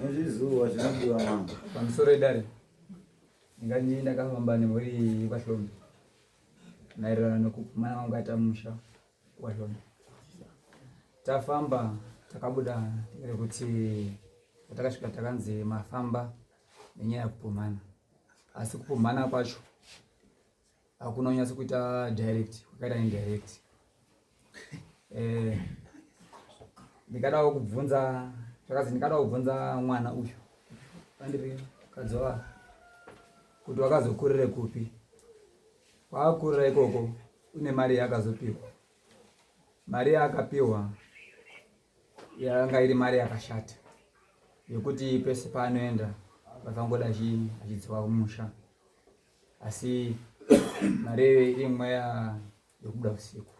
Nezvizuva zvinodiwa mambo. Pamusoro edare ndinganji ndakafamba nemhuri yekwaHlombe maererano nokupumana kwangu kaita musha waHlombe. Tafamba takabuda rekuti patakasvika takanzi mafamba nenyaya yekupumhana, asi kupumhana kwacho hakuna kunyatso kuita direct, kwakaita indirect. Eh, ndikadawo kubvunza zvakazi ndikadawo kubvunza mwana uyu pandiri mukadzi wa kuti wakazokurire kupi kwaakurira ikoko une mari yaakazopiwa mari yaakapiwa yanga iri mari yakashata yekuti pese paanoenda vakangoda achidzoka kumusha asi mari iyoyo iri mweya yokubuda usiku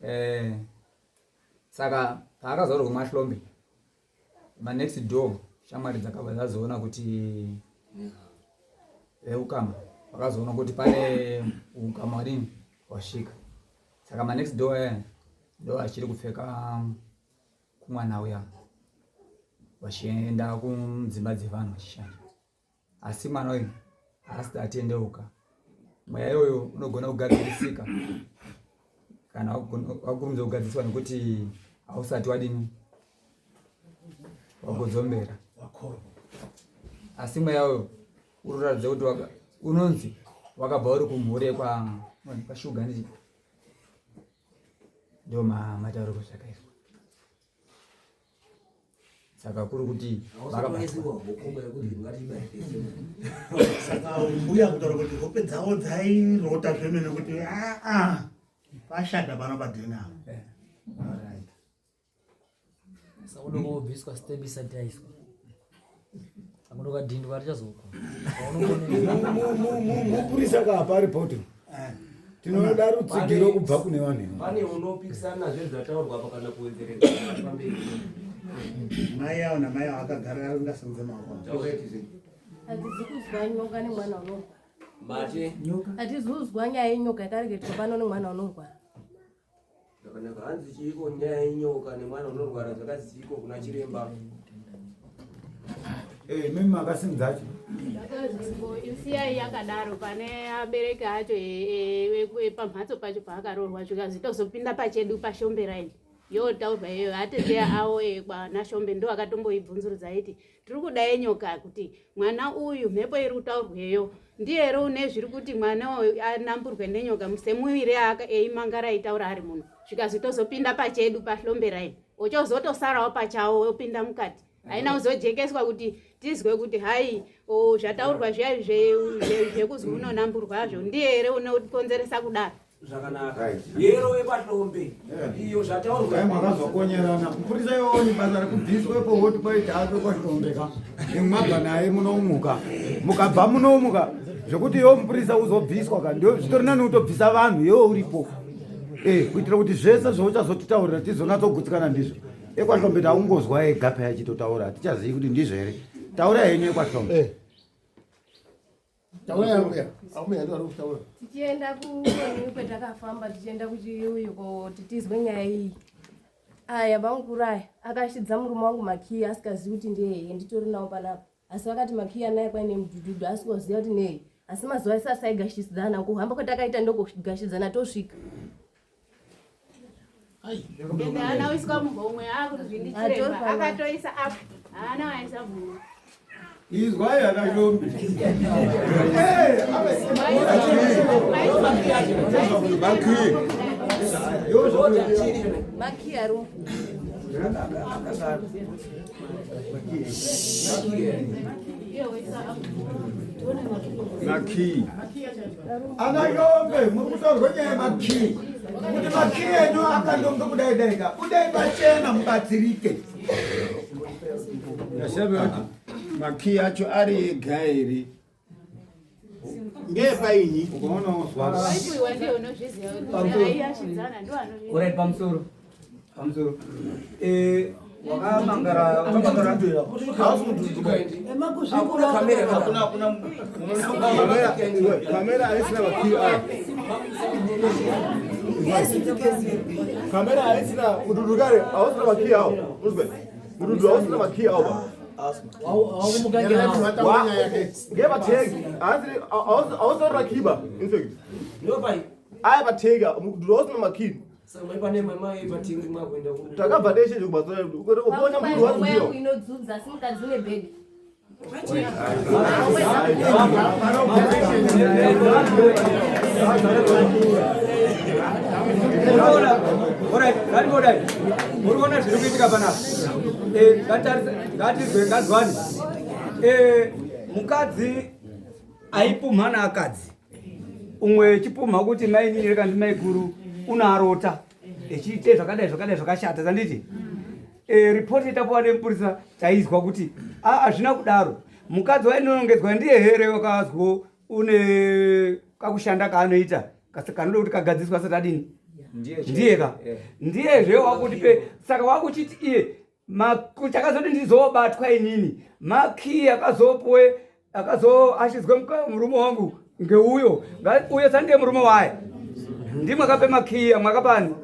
eh, saka paakazaurwa mahlombe manext door shamwari dzakabva dzazoona kuti veukama vakazoona kuti pane ukama wadini wasvika saka manext door aya ndo achiri kupfeka kumwana uya vachienda kudzimba dzevanhu vachishanda asi mwana uyu haasati atendeuka mweya iyoyo unogona kugadzirisika kana wakurumidza kugadziriswa nekuti hausati wadini wagodzombera asi mweya uyo uri kuratidza kuti unonzi wakabva uri kumhuri yekwashuga ndii ndo matauriko zvakaiswa saka kuri kuti saka mbuya kutaura kuti hope dzavo dzairota zvemene kuti aa pashata pano padheni apa eh, saka unongobviswa step isati yaiswa Akundokadhindwa richazoko. Mupurisa ka apa ripoti. Eh. Tinoda rutsigiro kubva kune vanhu. Pane unopikisana nazvo zvataurwa apa kana kuwedzeredza pamberi. Mai avo namai avo akagara ungasimudze maoko. Hatizi kuzwa nyoka nemwana unorwara. Mati. Hatizi kuzwa nyaya yenyoka yakareketwa pano nemwana unorwara. Zvakanaka hanzi chiiko nyaya yenyoka nemwana unorwara zvakazi chiiko kuna chiremba. Eh, mimi makasimudza chi. Siyai yakadaro pane abereki acho epamhatso pacho paakaroorwa zvikazi tozopinda pachedu pashombe raini yotaurwa iyoyo atete awo ekwanashombe ndo akatomboibvunzurudza aiti tiri kuda yenyoka kuti mwana uyu mhepo iri kutaurweyo ndiye here une zviri kuti mwana uyu anamburwe nenyoka semuviri eimangara aitaura ari muno zvikazi tozopinda pachedu pahlombe raini ochozotosarawo pachawo opinda mukati haina kuzojekeswa kuti tizwe kuti hai zvataurwa zviya zvekuzwi unonamburwazvo ndiye here unokonzeresa kudaro zvakanaka yero yepahlombe iyo zvataurwa mwakazokonyerana mupurisa iwoni basa rekubviswepo woti kwaita ake kwahlombe ka imwabva naye munomuka mukabva munomuka zvekuti iwo mupurisa uzobviswa ka ndio zvitori nani utobvisa vanhu iwe uripo eh kuitira kuti zvese zvauchazotitaurira tizonatsogutsikana ndizvo ekwahlombe taungozwa ega paya achitotaura hatichazivi kuti ndizvo here taura henyu ekwahlombe eh. Tichienda kukoni kwetakafamba tichienda kuchiyuyu kuti tizwe nyaya iyi. Aya bamukuru aya akashidza murume wangu makiyi asikazivi kuti ndeyeye nditori nawo panapa. Asi vakati makiyi anaye kwaine mudhudhudhu asikoziva kuti nei. Asi mazuva ese asaigashidzana kuhamba kwatakaita ndokugashidzana tosvika. Ende haana kuiswa muhomwe akuti ndichiremba akatoisa apo haana waisa muhomwe. Izwai akashombi. Makiyi ari Makiyi. Ana Yombe, muri kutaurwa nyaya yemakiyi. Kuti makiyi enyu akandonge kudai dai ka. Budai pachena mubatsirike. Ndashabe kuti makiyi acho ari ega here? Ngeepaini? Ukaona wozwa. Waipiwa ndiye unozviziva kuti aiyashidzana ndiwo anozviziva. Alright, pamusoro. Pamusoro. Eh, wakamangara wakamangara Kamera haisina makiyi ayo. Kamera haisina mududu kare hausina makii awo. Uzwe. Mududu hausina makii awo ba. Ngevathengi. Hausina makii ba. In fact. Aya vathengi mududu hausina makii. Takabva teshe kubasa. Ukoona mududu wacho. Inodzudza asi mukadzi une bhegi. Alright, muri kuona zviri kuitika panapa. Ngatizwe ngazwani. Mukadzi aipumhana akadzi. Umwe echipumha kuti mainini reka ndimaikuru unarota echiite zvakadai zvakadai zvakashata sanditi ripoti yatapuwa nemupurisa taizwa kuti hazvina kudaro. Mukadzi wainonongedzwa ndiye here wakazwo une kakushanda kaanoita kanoda kuti kagadziswa asati adini ndiye ka ndiyezve wakuti pe saka wakuchiti iye chakazoti ndizobatwa inini makii akazopuwe akazoashidzwe murume wangu ngeuyo uyo sandiye murume waye ndimwakape makii mwakapani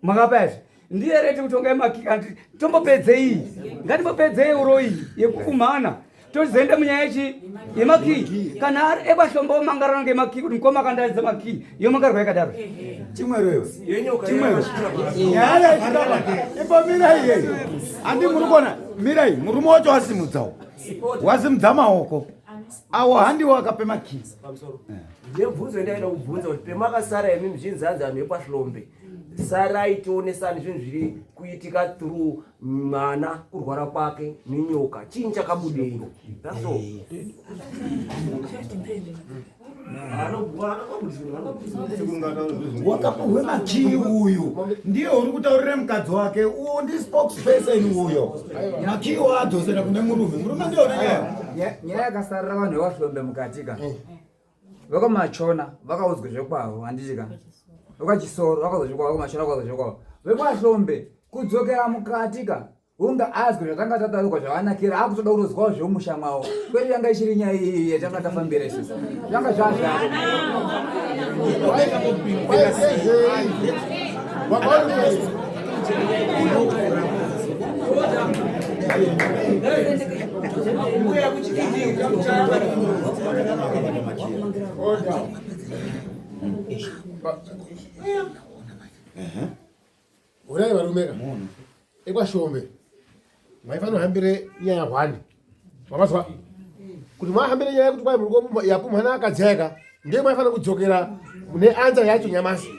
mwakapa izvi ndiye reti kutonga makii kanti tombopedzei ngatimbopedzei uroyi yekukumhana tozoenda munyaya yechi yemakii kana ari ekwahlombo omangarana ngemakii kuti mukoma akandaridza makii yomangarwa yakadaro chimwero chimwero nyaya yaitikapa imbomirai iyeyi handi muri kuona mirai murume wacho wasimudzawo wasimudza maoko awo handiwo akape makii ndebvunzo yandaida kubvunza kuti pemakasara imi muzvinzanzi anhu ekwahlombe sarai tionesani zvinhu zviri kuitika through mwana kurwara kwake nenyoka chinyi chakabudei that's all. Wakapuhwe makii uyu ndiye uri kutaurira mukadzi wake uwo ndi spokesperson uyo makii waadzosera kune murume murume ndiye une nyaya nyaya yakasarira vanhu vewahlombe mukati ka vekwamachona vakaudzwa zvekwavo handiti ka vekwachisoro vakaudzwa zvekwavo vekwamachona vakaudzwa zvekwavo vekwahlombe kudzokera mukati ka unga azwe zvatanga tataurwa zvavanakira akutoda kutozwawo zvemumusha mwavo kwete yanga ichiri nyaya iyi yatanga tafambira isusu zvanga zvazvavo Urai varume ka ekwashombe maifanira nyaya hwani makazwa kuti mwahambire nyaya yekuti kwai muri yapumhana akadzi aika ndiye maifanira kudzokera neanza yacho nyamasi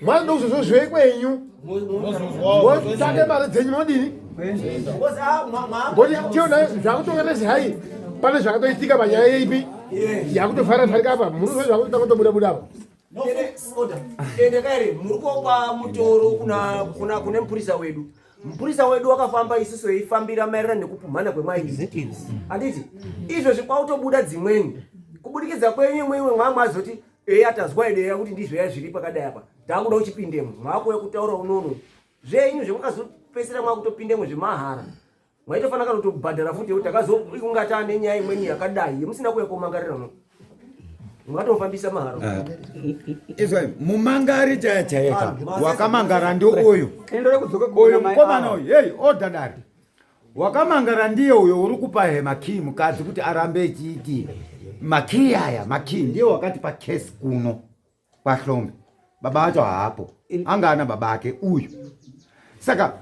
mwanoda kuzozvo kwenyu motsvake mari dzenyu modini ngoti tiona zvakutonga tese hai pane zvakatoitika panyaya yeipi yakutofara farika apa muri zvakutotanga kutobuda buda apa ende kairi muri kuopa mutoro kuna kune mupurisa wedu mupurisa wedu wakafamba isusu eifambira maererano nekupumhana kwemaizi handiti izvozvi kwautobuda dzimweni kubudikidza kwenyu imweimwe mwamwazoti eya tazwa edeya kuti ndizvo ya zviri pakadai apa takuda uchipindemo mwakuuya kutaura unono zvenyu zvemwakazopedzisira mwakutopindemo zvemahara mwaitofanira kana kutobhadhara futi yekuti takazounga taane nyaya imweni yakadai yemusina kuuya komangarira uno mwatofambisa mahara izwai mumangari chaya chayeka wakamangara ndi uyu uyu mukomana uyu hei odha dare wakamangara ndiye uyo uri kupa he makii mukadzi kuti arambe echiiti makii aya makii ndiye wakati pakesi kuno kwahlombe baba vacho haapo anga ana baba ake uyu saka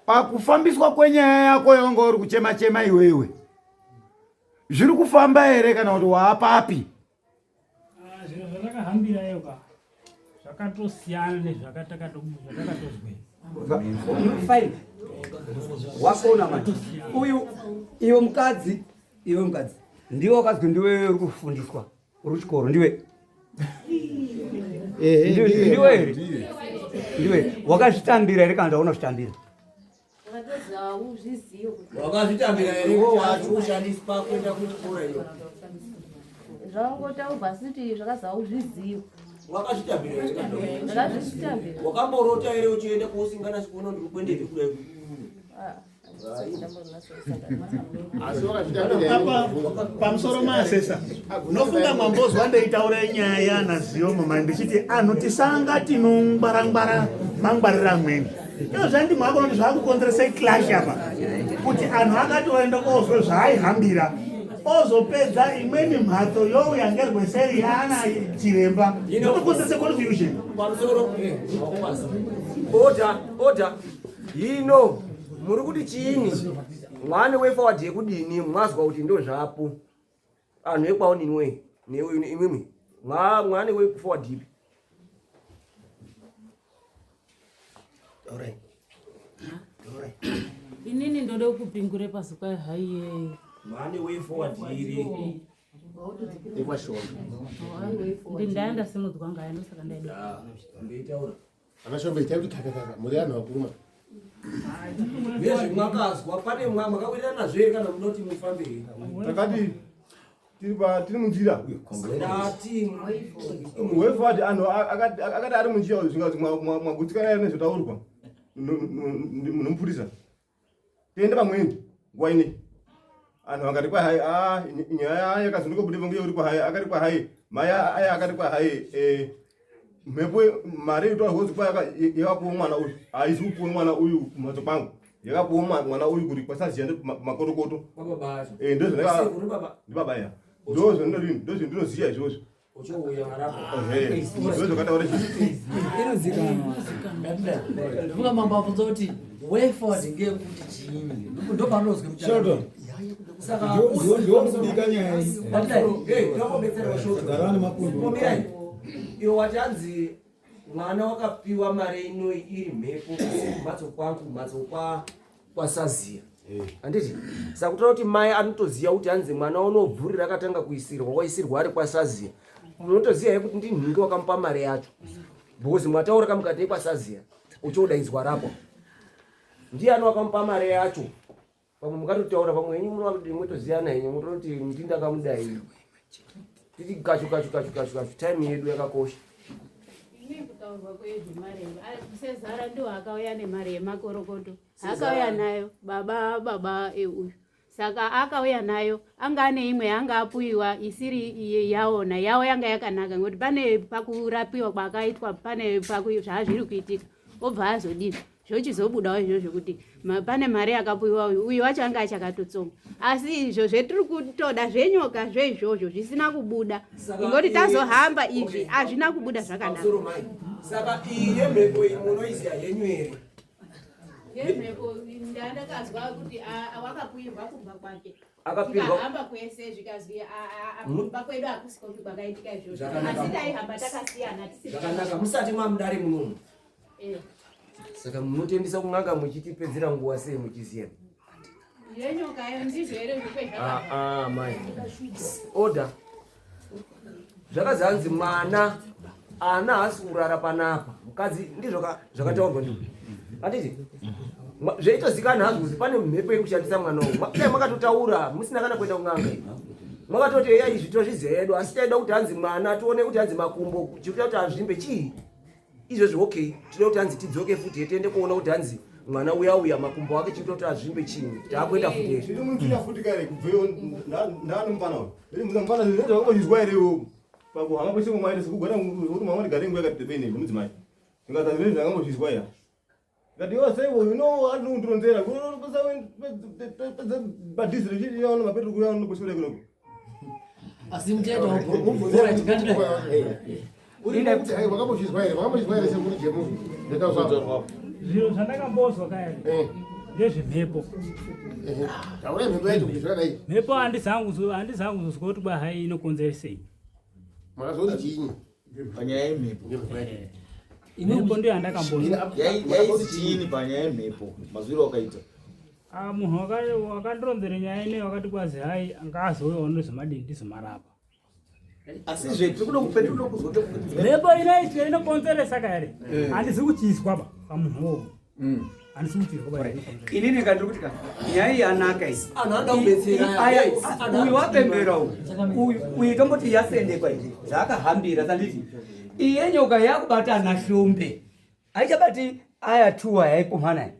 pakufambiswa kwenyaya yako yawanga uri kuchema chema iwewe zviri kufamba here kana kuti waapapi Zviro zvatakahambira iyo ka zvakatosiyana nezvakatakatozwe Fine. Wakona manje. Uyu iwe mukadzi, iwe mukadzi. Ndiwe wakazwi ndiwe uri kufundiswa. Uri kuchikoro ndiwe. Ndiwe here? Ndiwe. Wakazvitambira here kana kuti hauna kuzvitambira? Wakazvitambira here wacho ushandiswa kuenda kuchikora iyo? Zvangotaurwa asi kuti zvakazi hauzvizivi. Wakazvitambira here kana Ndakazvitambira. Wakamborota here uchienda kwausinganasi kuona kuti uri kuendepi kudai? Ah. Pamusoro maasesa nofunga mwambozwa ndeitaura nyaya yana ziyomo mani ndichiti anhu tisanga tinongwarangwara mangwarira amweni io zvandi mwakona kuti zvakukonzeresa clash apa kuti anhu akatoenda kozwe zvaaihambira ozopedza imweni mhatso youya ngerweseri yaana chiremba inotokonzeresa confusion. Pamusoro oda oda hino muri kuti chiini mwane weforward yekudini mwazwa kuti ndo zvapo anhu ekwaonini we neimwimwi mwane weforward ipi? Inini ndode kupingure pasi kwai haiye. Mwane weforward iri Ndindaa ndasimudzwa ngaya ndosaka ndaida. Ndeitaura. Ana Shombe, itai kuti kakakaka muri anhu akuru ma. Nezvemwakazwa pane makawirirana nazvo here kana munoti mufambe here? Takati tiri tiri munjira. Ndati wefati anhu akati ari munjira zvingazi mwagutsikana here nezvataurwa nomupurisa tiende pamweni nguva inei anhu akati kwahai a nyaya yakazondoka bude vange uri kwahai akati kwahai mai aya akati kwahai mhepo mari itohozi kwa yakapuwa mwana uyu haizi kupuwa mwana uyu kumhatso kwangu yakapuwa mwana uyu kuri kwasaziya makorokoto ndibaba ya ndozvandinoziya izvozvo ndozvakataura. Inozikanwa. Ndafunga mambo abvunza kuti way forward ngeyekuti chiini, ndopanozwe. Sheldon. Ndokubika nyaya iyi. Garani mapundu. Iwo wati hanzi mwana wakapiwa mari inoi iri mhepo kumhatso kwangu, kumhatso kwasaziya, handiti? Saka kutaura kuti mai anotoziva kuti hanzi mwana unobvurira akatanga kuisirwa waisirwa ari kwasaziya, munotoziva here kuti ndinhingi wakamupa mari yacho? Because mwataura kamukati ekwasaziya uchodaidzwa rapo, ndiani wakamupa mari yacho? Pamwe mukatotaura pamwe henyu mwetoziyana henyu, mutoti ndindakamudai titi kachu kachu kachu kachu kachu. Time yedu yakakosha. Ini kutaurwa kwezvemari, sezara ndiwo akauya nemari yemakorokoto, akauya nayo baba uyu. Saka akauya nayo anga ane imwe anga apuiwa isiri iye yaona yawo yanga yakanaka, ngekuti pane pakurapiwa kwakaitwa, pane zvazviri kuitika, obva azodini, zvochizobudawo izvozvo kuti pane mari yakapuiwa uyu, uyu wacho anga achakatotsonga. Asi izvo zvetiri kutoda zvenyoka zveizvozvo zvisina kubuda, ingoti tazohamba izvi hazvina kubuda zvakanaka. Pamusoro mai, saka iyi yemhepo iyi munoiziya henyu here? Yemhepo ndandakazwa kuti wakapuirwa kumba kwake. Akapirwa- Tikahamba kwese zvikazwi kumba kwedu hakusikopi kwakaitika izvozvo. Zvakanaka. Asi taihamba takasiyana tisiri. Zvakanaka, musati mamudare munomu. Saka munotendesa kun'anga muchitipedzera nguva sei muchiziya? Yenyokayo ndizvo here zvikwe? Ah, ah, mai, order. Zvakazanzi mwana ana haasi kurara panapa mukadzi, ndizvo zvakataurwa ndizvo, handiti? Zveitozikanwa hazvo kuti pane mhepo iri kushandisa mwana uyu. Dai makatotaura musina kana kuenda kun'anga, makatoti eya izvi tozviziva yedu, asi taida kuti hanzi mwana tione kuti hanzi makumbo chikuita kuti azvimbe chii izvozvi. Okay, tinoda kuti hanzi tidzoke futi tiende kuona kuti hanzi mwana uya uya makumbo ake chikuita kuti azvimbe chii, taakuenda futi Tiri munzira futi kare kubveyo ndanomufana uyu. Ndiri mufana zvakambozvizwa here iwowo pakuhama kwese kwamwaita sekugara kuti mama ndigare nguva yakati rebei neni mudzimai ndingati zvinhu zvakambozvizwa iya. Ndikati iwo sei uyu no ari kundironzera pedza padhiziri chichiona mapetro kuya unokuswera kunoku. Asi muchaita. Wakambozvizwa here? Wakambozvizwa here sekuru Jemu ndetauzwa? Zviro zvandakambozwa kaya ndezvemhepo. Taura mhepo yacho kuti zvakadai. Mhepo handizangu kuzozwa kuti kwahai inokonzeresei. Makazoti chiinyi panyaya yemhepo? Mhepo ndiyo yandakambozwa. Yaisi chiini panyaya yemhepo mazwiro wakaita? Ah, munhu wakandironzera nyaya ineyi wakati kwazi hai angazouyawo ndizomadini ndizomarapa. Asi zve tiri kuda kupe tiri kuzwa. Mhepo inoitwa inokonzeresa kaere handisi kuchizwa ba pamunhu wowo, handisi kuchizwa ba inokonzeresa. Inini kandiri kuti ka nyaya iyi yanaka iyi. Anhu anoda kubetsera. Aya, uyu wapembera uyu uyu uyu tomboti yasendekwa izvi zvaakahambira sanditi iye nyoka yakubata ana Shumbe, haichabati aya tuwa yaipumhana iyi.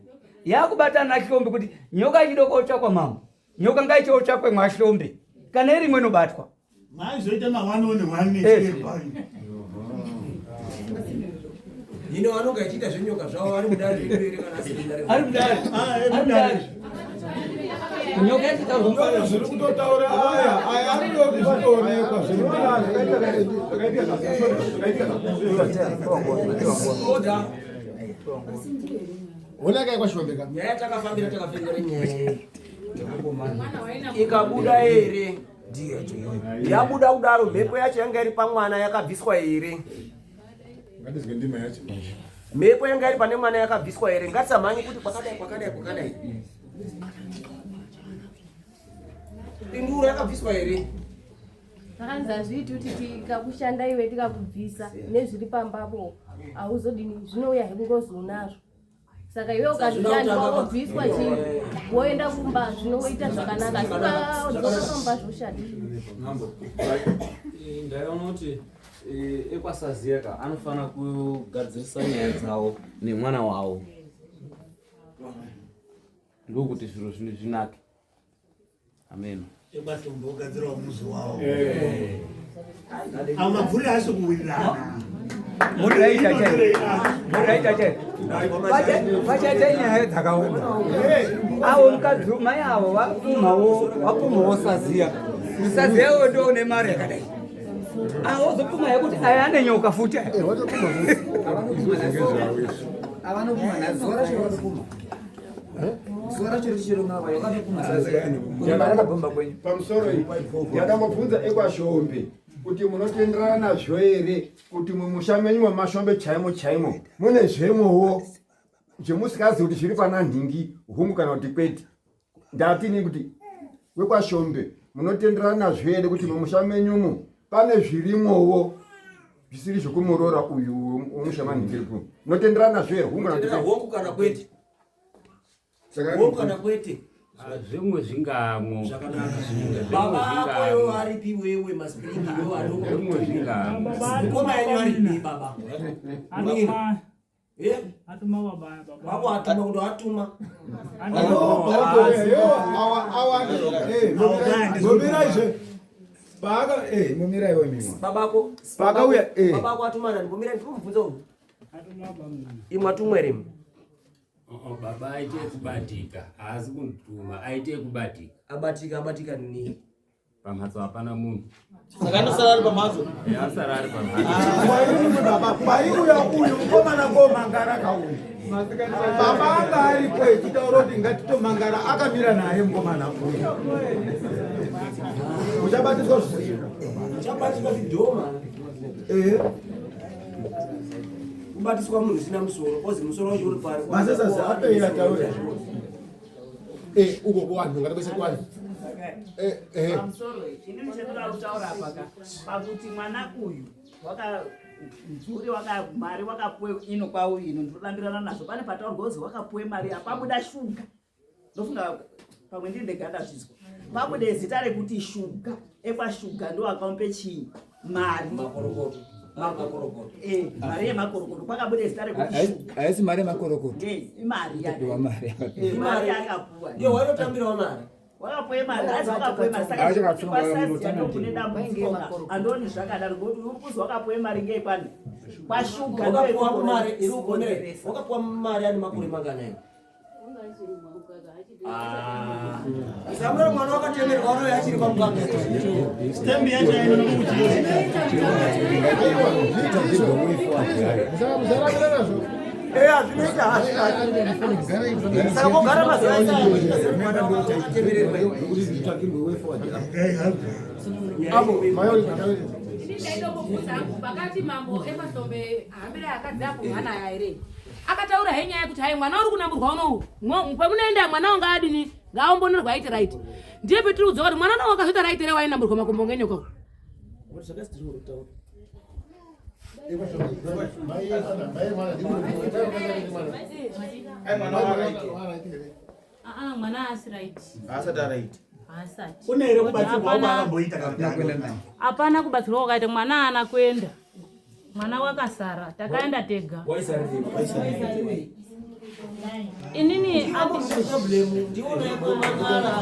Yakubata nahlombe kuti nyoka ichida kotsvakwa mambo. Nyoka ngaichiotsvakwe mwahlombe. Kana irimwe inobatwa. Maizoita ma one on one Eh. Hino vanonga ichiita zvenyoka zvavo vari mudare redu here kana asiri mudare? Ari mudare. Ari mudare. Nyoka yacho zviri kutotaura aya aya arikuda kuti zvitoonekwa zviri Order. Onaka kwashombe ka. Nyaya takafambira takafembera nyaya iyi. Ikabuda here? Yabuda kudaro mhepo yacho yanga iri pamwana yakabviswa here? Ngatizwe ndima yacho. Mhepo yanga iri pane mwana yakabviswa here? Ngatisamhanye kuti kwakadai kwakadai kwakadai. Pindura yakabviswa here? Zvakanzi hazviiti kuti tikakushanda iwe tikakubvisa nezviri pambapo hauzodini zvinouya hekungozi unazvo saka iwe ukazvishandwa wobviswa chii woenda kumba zvinoita zvakanaka asi ukadzoka pamba zvoshata Mambo, ndaiona kuti ekwaSaziyaka anofana kugadzirisa nyaya dzavo nemwana wavo ndokuti zviro zvino zvinake. Amen. Ekwahlombe ogadzirawo muzi wawo. Eh. Avo mabvuri haasi kuwirirana. Muraita chai. Muraita chai. Pachaita nyaya dzakaoma. Avo mukadzi mai avo vapumhawo vapumhawo saziya. Saziya uyo ndo une mari yakadai. Avo ozopumha yekuti aya ane nyoka futi. Avanopumha nazuva racho vanopumha. Zuva racho richironga vakatopumha saziya. Mari akabhomba kwenyu. Pamusoro iyi ndakambobvunza ekwashombe kuti munotenderana nazvo here kuti mumusha menyu memashombe chaimo chaimo mune zvemowo zvemusikazi kuti zviri pana nhingi hungu kana kuti kwete ndatini kuti wekwashombe munotenderana nazvo here kuti mumusha menyumo pane zvirimowo zvisiri zvekumuroora uyu wemusha manhingiriku munotenderana nazvo here hungu kana kuti kwete? Hongu kana kwete. Saka- Hongu kana kwete. Zvimwe zvingamwo. Baba ako iwe aripi iwewe maspiringi iwewe Zvimwe zvingamwo. Mukoma yenyu aripi baba? Atuma. Eh? Atuma baba baba. Baba atuma kuti atuma. Mumirai paaka mumirai wemimwa Babako. Pakauya, eh. Babako atuma nani? Mbomira ndikumubvunza uyu. Imwe atumwa here imwe? Oh, baba aite kubatika haasi kundituma aite kubatika abatika abatika nini pamhatso hapana munhu Saka anosara ari pamhatso? Eh, asara ari pamhatso baba paiuya uyu mukomana komangara kauyu baba anga aripo echitaura kuti ngatitomangara akamira naye mukomana uyu uchabatiswa zvisina Uchabatiswa zvidhoma. Eh. Kubatiswa munhu usina musoro, kozi musoro wacho uri pari. Masesa apei ataura. Eh, uko kuvanhu ngatibese kuvanhu. Eh, eh. Pamusoro inini chendinoda kutaura apa ka pakuti mwana uyu waka mvuri waka mari wakapuwe ino kwau ino ndinodambirana nazvo pane pataurwa kuzi wakapuwe mari apabuda shuga ndofunga pamwe ndiri ndega ndazvizwa pabude zita rekuti shuga ekwashuga ndo akamupe chii mari Makorokoto. Makorokoto. Eh, mari yemakorokoto kwakabude zita rekuti shuga Haisi mari yemakorokoto. Eh, imari yake. Kupiwa mari yakapiwa. Eh, mari yakapuwa Ndiyo wainotambirawo mari. wakapuwe mari hanzi wakapuwe mari saka Acho zvekuti katsunga kwasaziya munotanga ndokune dambudziko ka andoni zvakadaro ngokuti uri kuzi wakapuwe mari ngei kwani kwashuga Wakapuwa mari iri kugonera. Wakapuwa mari ane makore manganai? Samura mwana wakatemerwa unoyo achiri pamukanga. Stamp yacho Musarambira nazvo. Eya zvinoita hazvo. Saka kogara mazuva ese aya uchiita semwana wakatemererwa. Apo, mayori, Ini ndaidongobvunza hangu pakati mambo emahlombe ahambira akadzi apo mwana aya here akataura he nyaya yekuti hai mwana uri kunamburwa unowu pamunoenda mwana wanga adini ngaaombonerwa aite right ndiye petiri kudzoka kuti mwana unowu wakazoita right here wainamburwa makumbo ngenyoka uyu Aa, mwana haasi right. Haasati araiti. Haasati. Kune here kubatsirwa Hapana- kwakamboita kana kuti Hapana kubatsirwa kwakaita mwana haana kuenda. Mwana wakasara, takaenda tega. Inini problem ndiona yekomangara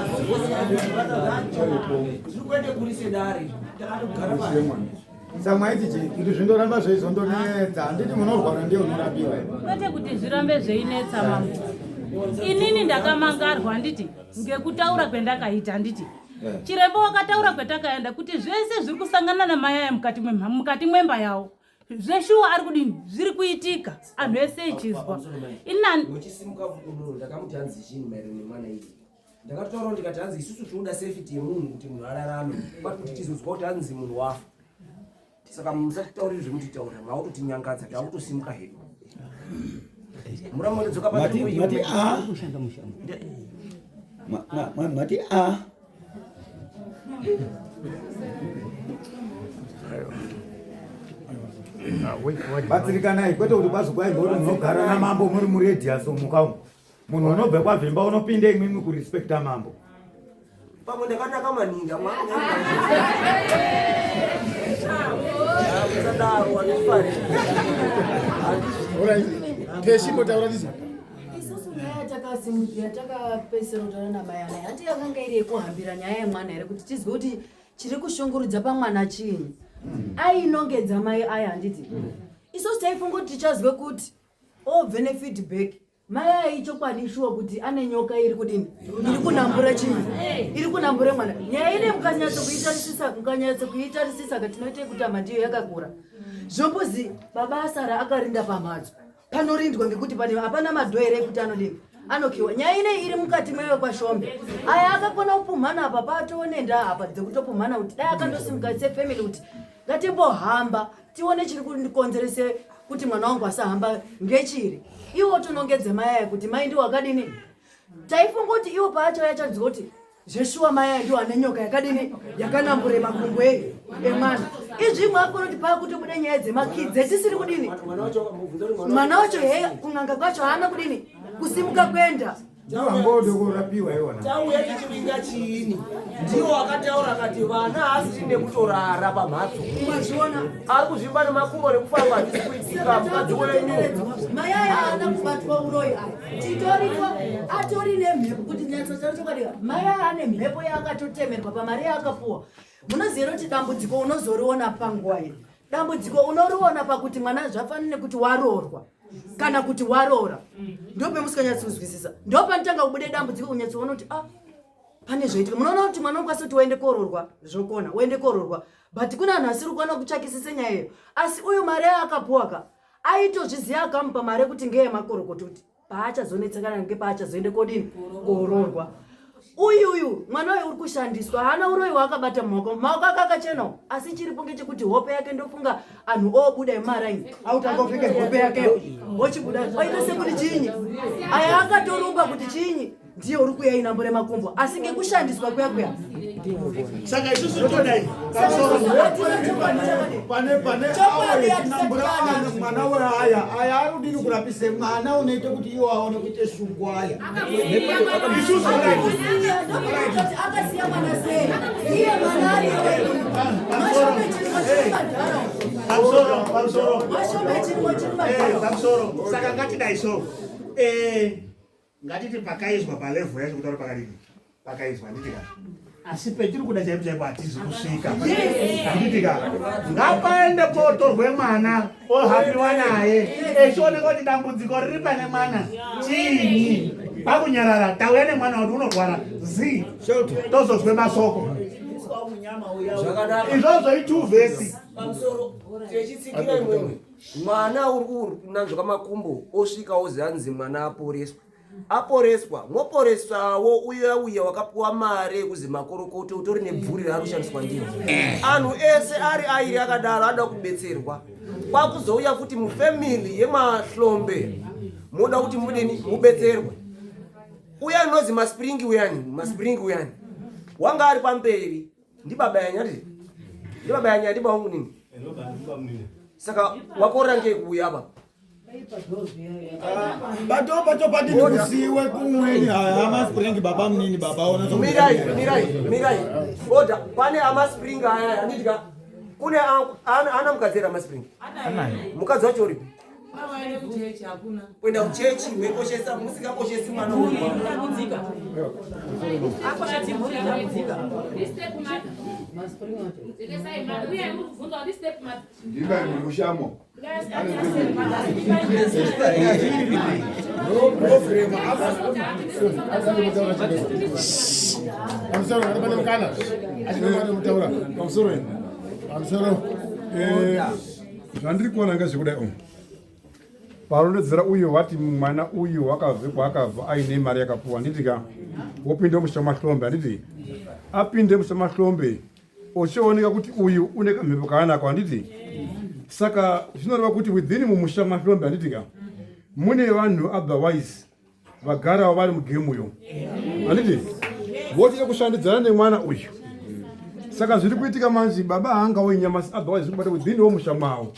zviri kuende kurise dare takatogara pasi. Samwaiti chii kuti zvindoramba zveizondonetsa handiti munorwara ndiye unorapiwa here? Kwete kuti zvirambe zveinetsa mambo. Inini ndakamangarwa handiti ngekutaura kwendakaita handiti. Chiremba wakataura kwetakaenda kuti zvese zviri kusangana namai aya mukati mwemha- mukati mwemba yawo. Zveshuwa ari kudini zviri kuitika anhu ese echizwa. Inani Muchisimuka unono ndakamuti hanzi chini maererano nemwana iyi. Ndakatotaurawo ndikati hanzi isusu tinoda safety yemunhu kuti munhu ararame kwati kuti tizonzwa kuti hanzi munhu wafa. Saka musatitaurire zvemutitaurira makutotinyangadza takutosimuka hedu. Murambo Mati mati a mati a Batsirikanai kwete kuti bazi kwai ngoti munogara namambo muri muredhiyaso muka umu. Munhu unobva kwavhimba unopinda imwimwi kurespekta mambo. Pamwe ndakanaka maningi amwe musadaro handifari. Teshimbotaura tizi Isusu nyaya yatakasimudzira takapedzisira kutaura namai anaya hanti yakanga iri yekuhambira nyaya yemwana here kuti tizwe kuti chiri kushungurudza pamwana chiinyi ainongedza mai aya handiti isusu taifunga kuti tichazwe kuti obve nefeedback mai aya ichokwadi shuwa kuti ane nyoka iri kudini iri kunambura chinyi iri kunambura mwana nyaya ine mukanyatso kuitarisisa mukanyatso kuitarisisa ka tinoita yekutamba ndiyo yakakura zvombozi baba asara akarinda pamhatso panorindwa ngekuti pane hapana madho here ekuti anodini anokiwa nyaya inei iri mukati mwewe kwashombe aya akakona kupumhana apa paatoone ndaa apa dzekutopumhana kuti dai akandosimuka sefamily kuti ngatimbohamba tione chiri kundikonzerese kuti mwana wangu asahamba ngechiri iwo tonongedze mai aya kuti mai ndiwo akadini taifunga kuti iwo paachauya achanzwa kuti zveshuwa mai aya ndiwo ane nyoka yakadini yakanambure makumbo ei emwana izvi imwe akona kuti paakutobuda nyaya dzemakii dzetisiri kudini mwana wacho he kun'anga kwacho haana kudini kusimuka kuenda Ndangode kurapiwa iwona. Tauya tichivinga chiini? Ndiwo akataura akati vana haasiri nekutorara pamhatso. Mazviona? Ari kuzvimba nemakumbo nekufamba hazvisi kuitika mukadzi wenyu. Mai aya haana kubatwa uroyi aya. Titoriko atori nemhepo kuti nyatsotaura chokwadi. Mai aya ane mhepo yaakatotemerwa pamari yaakapuwa. Munoziva kuti dambudziko unozoriona panguva iyi. Dambudziko unoriona pakuti mwana zvafanana nekuti waroorwa kana kuti waroora. Ndopemusikanyatsonzwisisa. Ndopanotanga kubuda dambudziko kunyatsoona kuti ah pane zvoitika. Munoona kuti mwana unokwanisa kuti uende kororwa zvokona, uende kororwa. But kune anhu asiri kuona kutsvakisisa nyaya iyo. Asi uyu mari yaakapuwa ka aitozviziva akamupa mari yekuti ngeyemakorokoto kuti paachazonetsekana ngepaachazoende kodini koororwa uyu uyu mwana uyu uri kushandiswa haana uroyi waakabata mumaoko maoko ake akachenawo asi chiripo ngechekuti hope yake ndofunga anhu obuda emumaraini autangopfeke hope yakeyo ochibuda oita sekuti chinyi aya akatorumba kuti chinyi ndiye uri kuya inambure makumbo asi ngekushandiswa kuya kuya saka isusu todai pane pane mwana weaya aya ari kudini kurapise mwana unoita kuti iwo aone kuite shungu aya akasiya mwana sei iye mwana ari pamusoro pamusoro pamusoro saka ngatidai so Ngatiti pakaizwa palevel yacho kutaura pakadini pakaizwa handiti ka asi petiri kuda chaipo chaipo hatizi kusvika handiti ka ngapaende potorwe mwana ohapiwa naye echioneka kuti dambudziko riri pane mwana chiinyi pakunyarara tauya nemwana kuti unorwara zi tozozwe masoko izvozvo ituvhesi pamusoro techitsikira imwimwe mwana uri kunanzvwa makumbo osvika ozi anzi mwana aporeswa aporeswa moporeswawo uya uya wakapiwa mari yekuzi makorokoto utori nebvuri raari kushandiswa ndiro anhu ese ari airi akadaro anoda kubetserwa kwakuzouya futi mufamily yemahlombe moda kuti mudini mubetserwe uya anozi maspringi uyani maspringi uyani wanga ari pamberi ndibaba yanyati ndibaba yanyati ndibaba wangu nini saka wakorera ngei kuuya apa bato bato patini kusiwe kumweni haya amaspring baba munini baba ona mirai mirai mirai oda pane amaspring aya handiti ka kune ana mukadzi here amaspring mukadzi wacho uripi Kuenda kuchechi mekoshesa musikakoshesi mwana Ndimai murushamo. Pamusoro pane mukana achinoda mutaura pamusoro pamusoro eh, zvandiri kuona ngezvekudai umu parondedzera uyu wati mwana uyu wakabve kwaakabva aine mari yakapuwa handiti ka wopinde musha mahlombe handiti apinde musha mahlombe ochioneka kuti uyu une kamhepo kaanako handiti saka zvinoreva kuti within mumusha mahlombe handiti ka mune vanhu otherwise vagarawo vari mugemuyo handiti vochida kushandidzana nemwana uyu saka zviri kuitika manje baba haangawo inyama otherwise zviri kubata within womusha mavo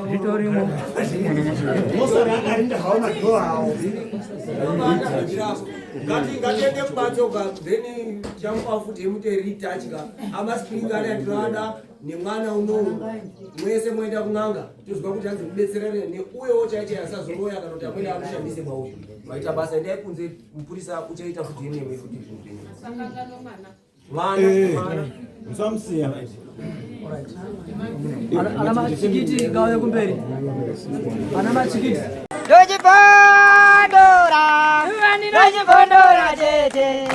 Zvitorimo. Mosara akarinda hawo madhoo awo. Ngatiende kubatso ka then chamupa futi yemute retouch ka amaspring ane atinoada nemwana unowu mwese moenda kun'anga tozwa kuti hanzi mubetserane neuyowo chaiche asazoroya kana kuti amwene amushandise mauyu maita basa endai kunze mupurisa uchaita futi yenemwe futi zvinhu zvenyu mwana Eh, mwana musamusiya Ana machikiti ngauye kumberi. Ana machikiti. Ndochibondora, ndochibondora tete.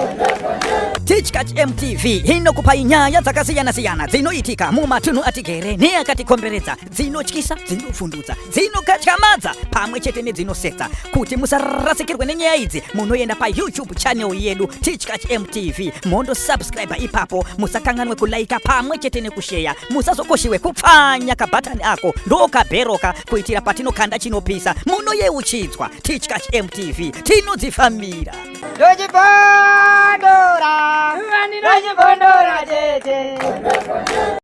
Tichkach MTV inokupai nyaya dzakasiyana-siyana dzinoitika mumatunhu atigere neakatikomberedza, dzinotyisa, dzinofundutsa, dzinokatyamadza pamwe chete nedzinosetsa. Kuti musarasikirwe nenyaya idzi, munoenda paYouTube channel yedu Tichkach MTV mondosubscribe ipapo. Musakanganwe kulaika pamwe chete nekusheya. Musazokoshiwe kupfanya kabhatani ako ndokabheroka kuitira patinokanda chinopisa munoyeuchidzwa. Tichkach MTV tinodzifambira. Ndochibondora, ndochibondora tete.